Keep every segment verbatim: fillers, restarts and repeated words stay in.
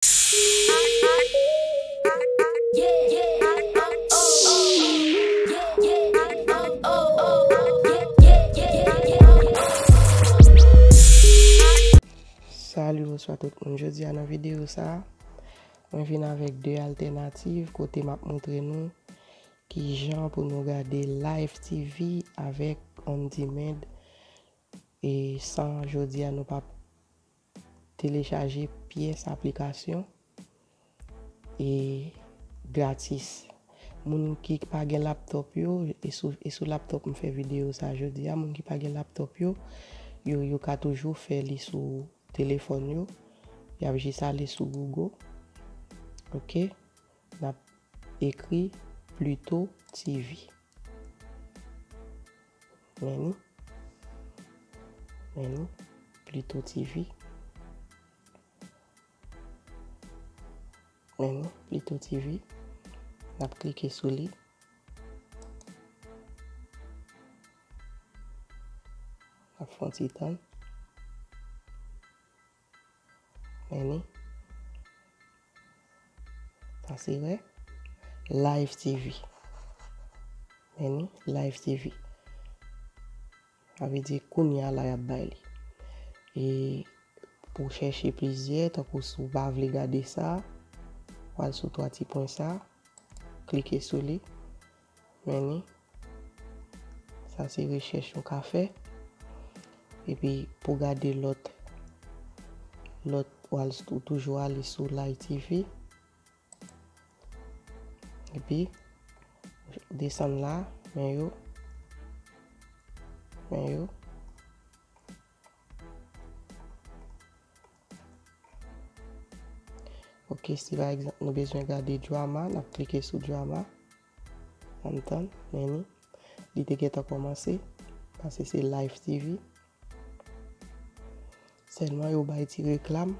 Salut, bonswa tout moun. Jodi a nan videyo sa a, mwen vin avèk de altènativ kote m ap montre nou kijan pou nou gade Live T V avèk On Demand, e san jodi a nou p ap telechaje pyès aplikasyon e gratis. Moun ki pa gen laptòp yo, e sou, e sou laptòp m fè videyo sa jodi a, moun ki pa gen laptòp yo, yo, yo ka toujou fè li sou telefòn yo. Y ap jis ale sou Google. Ok? N ap ekri Pluto T V. Men ni. Men ni. Pluto T V. Men ni. Pluto T V. N ap klike sou li. N ap fè yon ti tann. Men ni. Sa se wè. Live T V. Men ni. Live T V. Sa vle di kounye a la y ap bay li. E pou chèche plizyè, tankou si w pa vle gade sa, w al sou twa ti pwen sa, klike sou li. Men ni. Sa se rechèch ou ka fè. Epi pou gade lòt, lòt, w al, ou toujou ale sou Live T V. Epi desann la, men yo. Men yo. Ok, si pa egzanp nou bezwen gade drama, n ap klike sou drama. Ann tann, men ni. Li te gentan kòmanse, paske se Live T V. Sèlman yo bay ti reklam,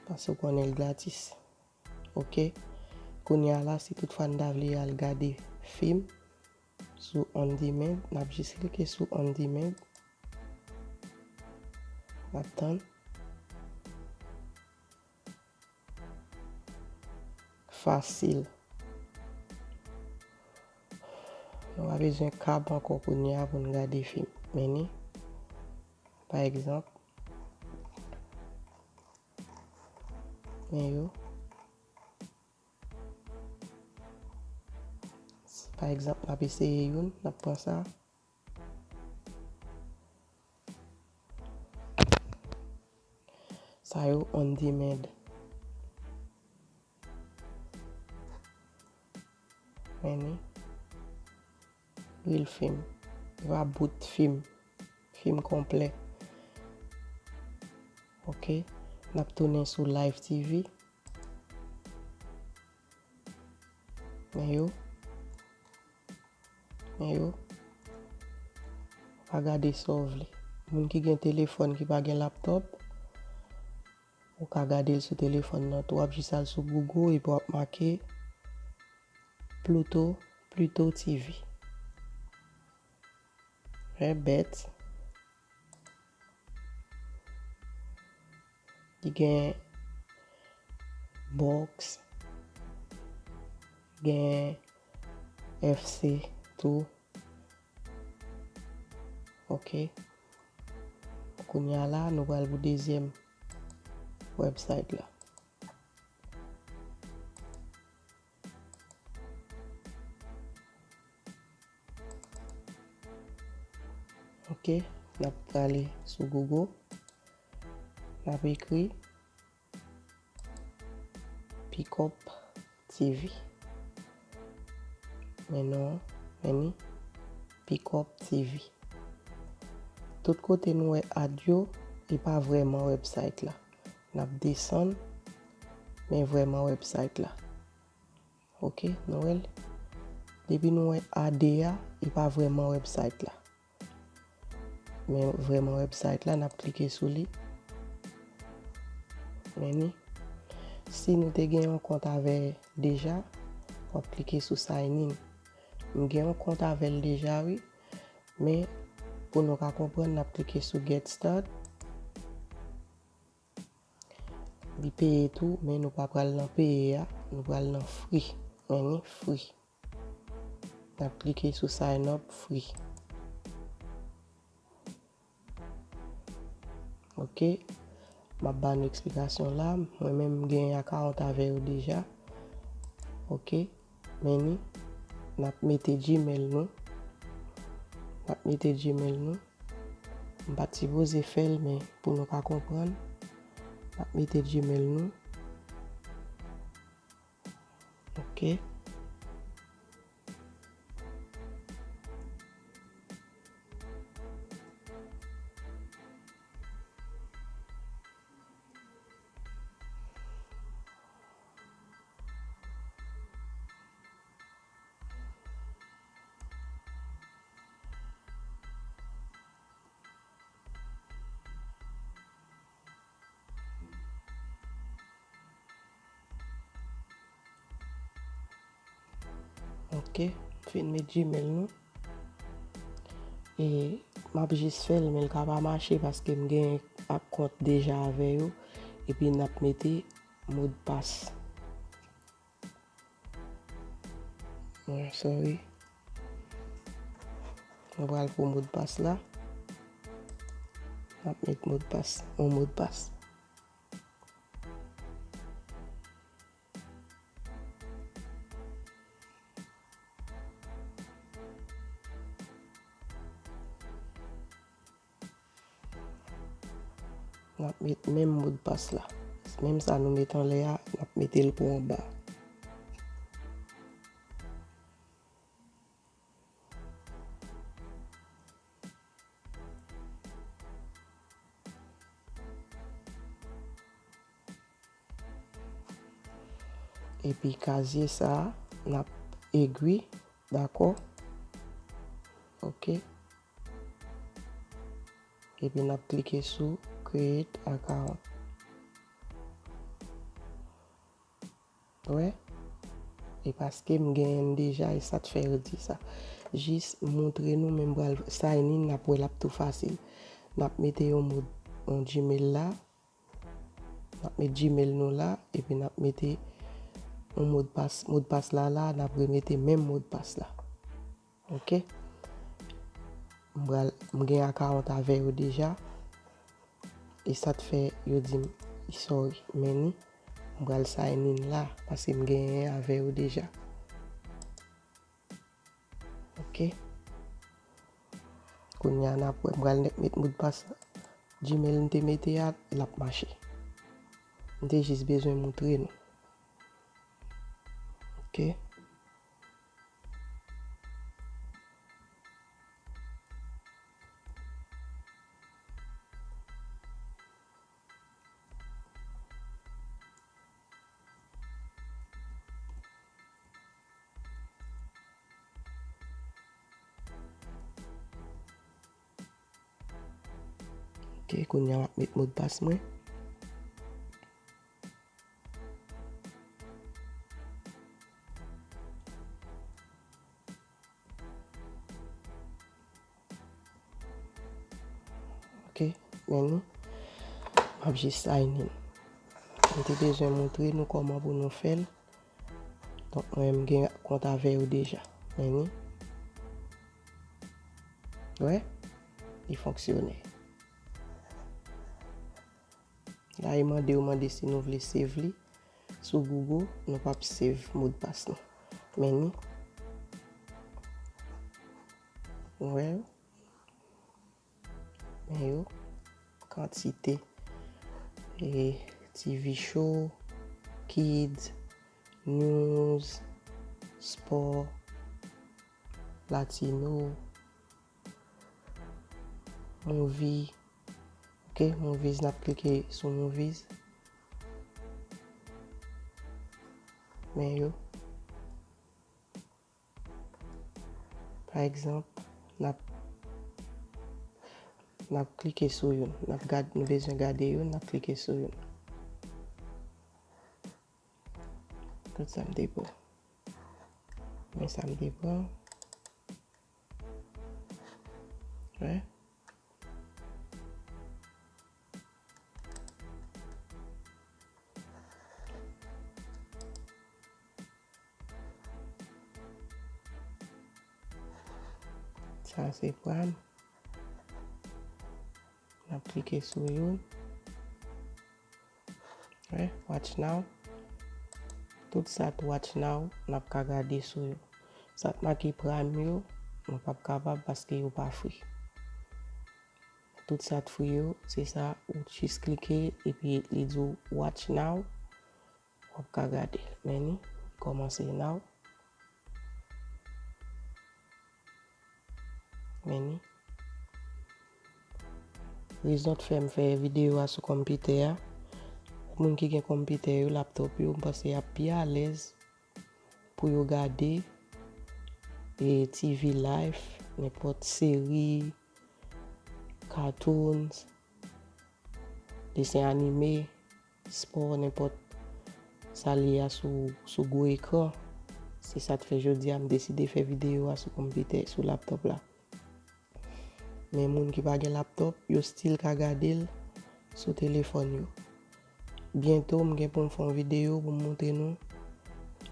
paske w konnen l gratis. Ok? Kounye a la, si toutfwa n ta vle al gade fim sou On Demand, n ap jis klike sou On Demand. N ap tann. Fasil. Nou pa bezwen kab ankò kounye a pou n gade fim. Men ni, pa egzanp, men yo. Pa egzanp, n ap eseye youn, n ap pran sa. Sa yo On Demand. Men ni. Reel fim. Yo pa bout fim. Fim konplè. Ok. N ap tounen sou Live T V. Men yo. Men yo. Pa gade sa w vle. Moun ki gen telefòn ki pa gen laptòp, ou ka gade l sou telefòn nan tou. W ap jis al sou Google epi w ap make Pluto, Pluto T V. Trè bèt. Li gen box, gen F C tou. Ok. Kounye a la, nou pral pou dezyèm website la. Ok, n ap prale sou Google. N ap ekri Pickup T V. Men non, men ni, Pickup T V. Tout kote nou wè ad yo, e pa vrèman website la. N ap desann, men vrèman website la. Ok, nou wè l. Depi nou wè ad a, e pa vrèman website la. Men vrèman website la, n ap klike sou li. Men ni. Si nou te gen yon kont avè deja, w ap klike sou sign in. M gen yon kont avè l deja, wi. Men, pou nou ka konprann, n ap klike sou Get Start. Li peye tou, men nou pa pral nan peye a, nou pral nan free. Men ni free. N ap klike sou sign up free. Ok. M ap ba nou eksplikasyon la. Mwen menm m gen akawont avè yo deja. Ok. Men ni, n ap mete Gmail nou. N ap mete Gmail nou. M pa t sipoze fè l, men pou nou ka konprann, n ap mete Gmail nou. Ok. Ok, m fin met Gmail nou. E m ap jis fè l, men l ka pa mache paske m gen ak kont deja avè yo. Epi n ap mete modpas. Mwen, sorry. Nou pral pou modpas la. N ap met modpas, yon modpas. N ap met menm modpas la. Menm sa nou met anlè a, n ap mete l pou anba. Epi kazye sa a, n ap egri, dakò? Ok. Epi n ap klike sou create account. Wè? E paske m genyen l deja, e sa t fè yo di sa. Jis montre nou, men m pral sign in, n ap wè l ap tou fasil. N ap mete yon mo, yon Gmail la. N ap met Gmail nou la, epi n ap mete yon modpas. Modpas la la, n ap remete menm modpas la. Ok? M pral, m gen akawont avè yo deja. E sa t fè yo di m, "Sorry, men ni." M pral sign in la, paske m genyen avè yo deja. Ok. Kounye a n ap wè, m pral met modpas Gmail m te mete a, l ap mache. M te jis bezwen montre nou. Ok. Ok, kounye a m ap met modpas mwen. Ok, men ni. M ap jis sign in. M te bezwen montre nou kòman pou nou fè l. Donk, mwen, m gen kont avè yo deja. Men ni. Wè? Li fonksyone. La, e mande yo mande si nou vle save li sou Google, nou p ap save modpas nou. Men ni. Wè? Men yo, kantite. E, T V show, kids, news, sport, latino, movie. Ok, movies, n ap klike sou movies. Men yo. Pa egzanp, n ap, n ap klike sou youn. N ap gad, nou bezwen gade youn, n ap klike sou youn. Tout sa m te pran. Men sa m te pran. Wè. Sa se Prime. N ap klike sou youn. Wè, watch now. Tout sa t watch now, n ap ka gade sou yo. Sa t make Prime yo, nou p ap kapab paske yo pa free. Tout sa t free yo, se sa, ou jis klike epi li di w watch now. W ap ka gade l. Men ni, kòmanse now. Men ni. Rezon k fè m fè videyo a sou konpitè a, pou moun ki gen konpitè yo, laptop yo, m panse y ap pi alèz pou yo gade e T V live, nenpòt seri, cartoons, desen anime, spò, nenpòt sa l ye a sou, sou gwo ekran. Se sa k fè jodi a m deside fè videyo a sou konpitè, sou laptop la. Men moun ki pa gen laptop, yo still ka gade l sou telefòn yo. Byento, m gen pou m fè yon videyo pou m montre nou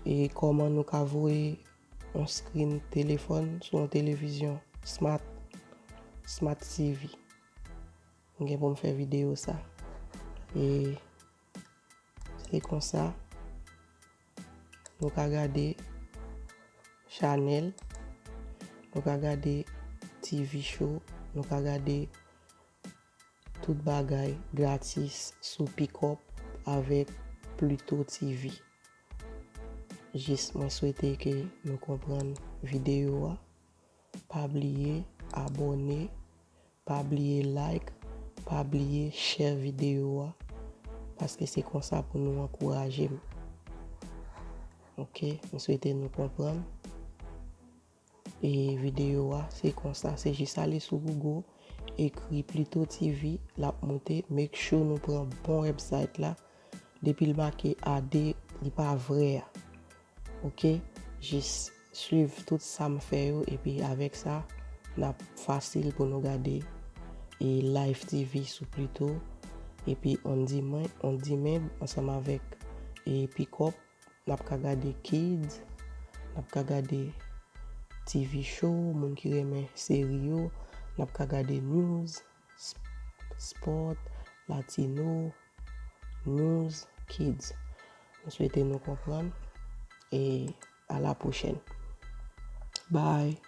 e kòman nou ka voye yon screen telefòn sou yon televizyon smart, smart T V. M gen pou m fè videyo sa. E se konsa, nou ka gade chanèl, nou ka gade T V show, nou ka gade tout bagay gratis sou Pick Up avèk Pluto T V. Jis mwen swete ke nou konprann videyo a. Pa bliye abòne, pa bliye like, pa bliye share videyo a, paske se konsa pou nou ankouraje m. Ok, m swete nou konprann. E videyo a, se konsa, se jis ale sou Google, ekri Pluto T V, l ap moute, make sure nou pran bon website la. Depi l make A D, li pa vrè a. Ok, jis swiv tout sa m fè yo, epi avèk sa, n ap fasil pou nou gade e live T V sou Pluto. Epi on demand, on demand ansanm avèk e Pick Up, n ap ka gade kids, n ap ka gade T V show, moun ki renmen seri yo, n ap ka gade news, sp-, sport, latino, news, kids. M swete nou konprann e a la pwochèn. Bye.